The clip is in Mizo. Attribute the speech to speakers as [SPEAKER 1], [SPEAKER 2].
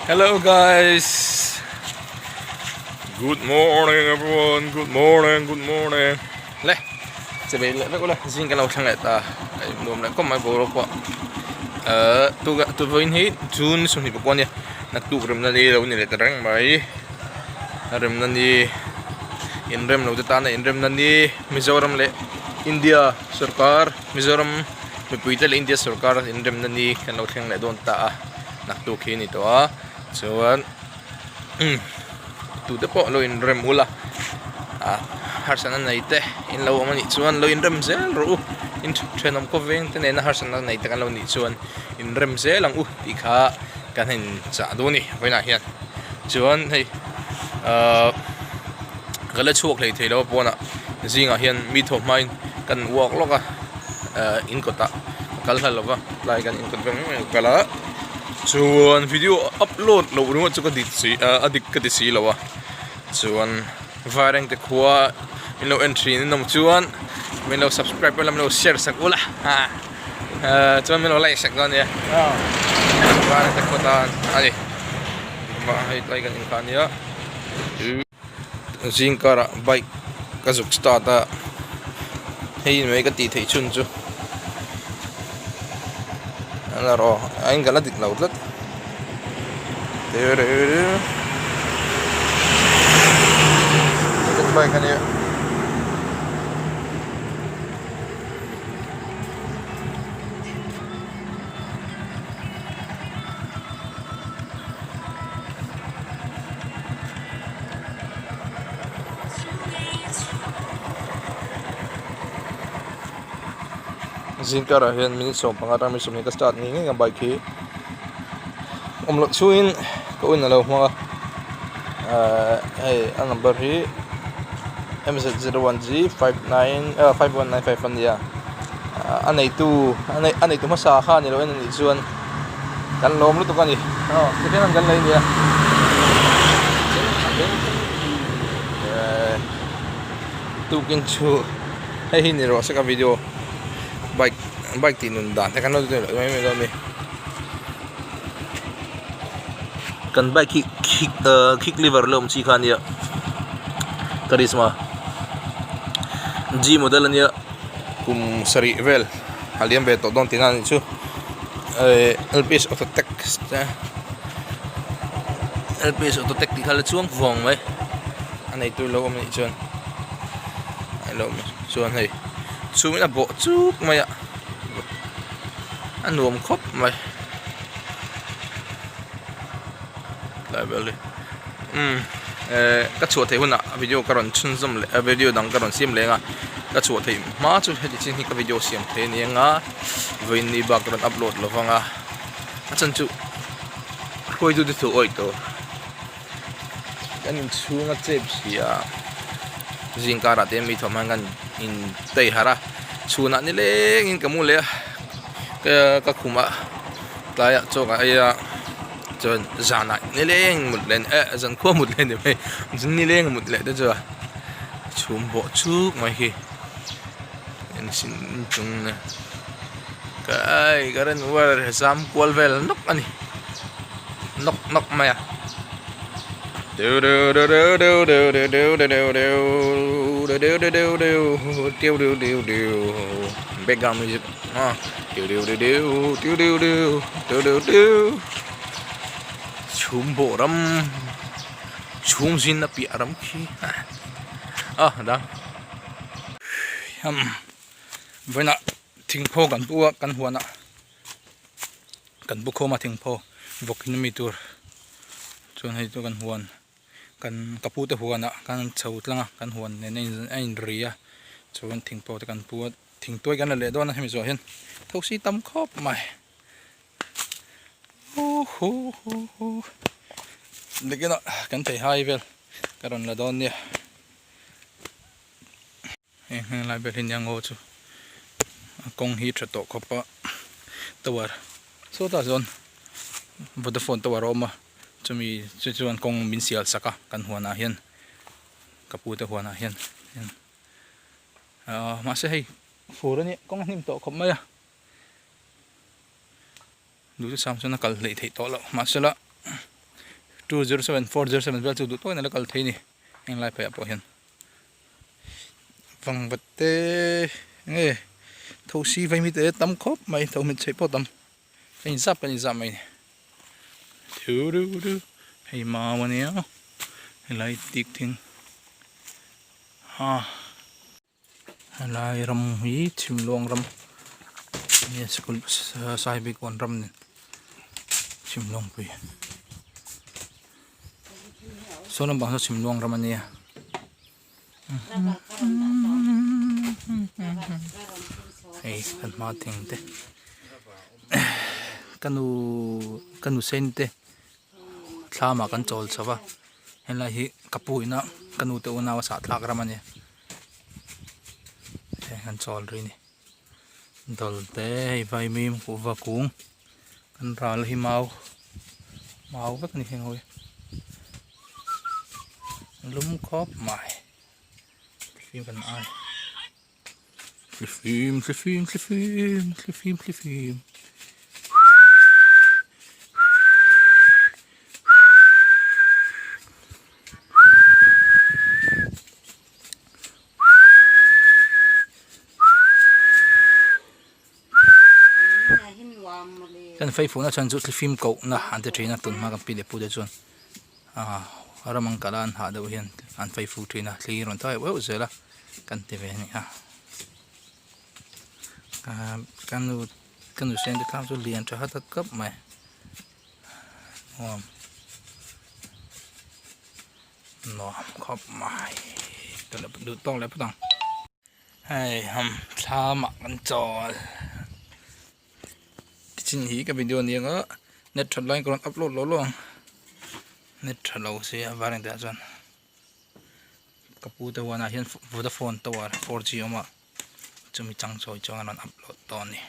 [SPEAKER 1] Hello guys. Good morning everyone. Good morning. Good morning. Le. Chebe le vek ula zing kan lo thleng leh ta. Ai nuam leh kawm mai boruak pawh. Eh tu tu vawiin hi June 24 ania. Naktuk remna ni lo ni leh ta reng mai. Remna ni inrem lo te tana inremna ni Mizoram leh India sorkar Mizoram mipui te leh India sorkar inremna ni kan lo thleng leh dawn ta a naktuk hi a ni tawh a chuan umm tute pawh lo inrem ula ah harsatna nei te in lo awm a nih chuan lo inrem zel rawh u in thenawm khawveng te nena harsatna nei te kan lo nih chuan inrem zel ang u tih kha kan han chah duh a ni vawiinah hian chuan hei ahh ka la chhuak hlei thei lo a pawnah zingah hian mi thaw hmain kan walk lawk a ahh in kawtah ka kal hla lova tlai kan in kawt veng veng a kal a chuan video upload loh ringawt chu ka dik si ahh a dik ka ti si lo a chuan Vairengte khua min lo en thin in awm chuan min lo subscribe ula min lo share sak ula ah ahh chuan min lo like sak dawn a nia Vairengte khua tan a ni hei tlai kan inkhah a nia. Zing karah bike ka zuk start a hei mai ka tih theih chhun chu a la rawh a in ka la dik lo tlat bike a nia. Zing karah hian minute 15 atang minute 20 ka start ngei ngei a bike hi awm loh chhungin ka un alo hmang a ahh hei a number hi M Z zero one G 5 9 ah 5195 a nia a neitu a neitu hmasa kha a ni lo en anih chuan. Kan lawm lutuk a ni aw second hand kan lei nia eh tukin chu hei hi ni rawh se ka video bike bike tih nun dan te kan lo ti mai mai dawn a ni kan bike hi kick ah kick lever la awm chi kha a nia karizma G model a nia kum sarih vel a liam ve tawh dawn tihna a nih chu. Eh lps autotech te lps autotech tih kha la chuang vawng mai a neitu lo awm anih chuan a lo awm chuan hei chhungin a bawh chuk mai a a nuam khawp mai tlai vel hi umm eh ka chhuah theih hunah video ka rawn chhunzawm leh video dang ka rawn siam leng a ka chhuah theih hma chu heti chin hi ka video siam thei a ni ang a. Vawiin ni bak rawn upload lo vang a a chan chu hruaitu te thu awih tur kan inchhung a chep si a zing karah te mi thawm hian kan in tei harh a chhunah nilengin ka mu leh a ka ka khumah tlaiah chaw ka ei a chuan zanah nileng mut leh eh zankhua mut leh ni mai nileng mut leh te chu a chhum bawh chuk mai hi. Engsin chung na kai current wire zam kual vel nawk a ni nawk nawk mai a background music ah chhum bawh ram chhum zin a piah ram khi ah dang. Vawiinah thingphaw kan pu a kan huanah kan pu khawm a thingphaw vawk in ami tur chuan hei chu kan huan kan ka pu te huanah kan chho tlang a kan huan nen a in a in ri a chuan thingphaw te kan pu a thingtuai kan la leh dawn a hemi zawh hian thosi tam khawp mai nikinah kan theihai vel ka rawn la dawn nia. Heng heng lai ber hi nia ngaw chu a kawng hi tha tawh khawp a tower sawtah chuan vodafone tower a awm a chumi chu chuan kawng min sial sak a kan huanah hian ka pu te huanah hian ahh mahse hei fur a nia kawng a hnim tawh khawp mai a duhthusam chuan a kal hleih theih tawh loh mahsela. 207 407 vel chu duh tawkin a la kal thei a ni heng lai pheiah pawh hian vangvat te nge thosi vaimi te tam khawp mai tho mit chheih pawh tam ka inzap kan inzap mai a ni thu ru ru hei mau ania helai tik thing ha. Helai ram hi chhimluang ram nge sikul saibikawn ram nen chhimluang pui saw lampang saw chhimluang ram ania hei kan hma thing te ka nu ka nu sen te thlam ah kan chawl chho va helai hi ka pu ina ka nu te unau a sahthlak ram ania. Heng an chawl rih a ni dawl te hei vaimim kuhva kung kan ral hi mau mau vek a ni heng ho hi lum khawp mai thlifim kan ai thlifim thlifim thlifim thlifim thlifim. Kan feifuhna chhan chu thlifim kohna an ti thin a tunhma kan pi leh pu te chuan ah ram ang kala an hah deuh hian an feifu thin a thli rawn tawih ueuh zel a kan ti ve a ni a ah ka nu ka nu sen te thlam chu lian tha hat kap mai. Nuam nuam khawp mai duh tawk leh phawt ang hei ham thlam ah kan chawl tichin hi ka video ania nga net that laiin ka rawn upload lo lo ang net tha lo se a var engtah chuan ka pu te huanah hian vodafone tower 4G a awm a chumi chang chawi chuan a rawn upload dawn a ni.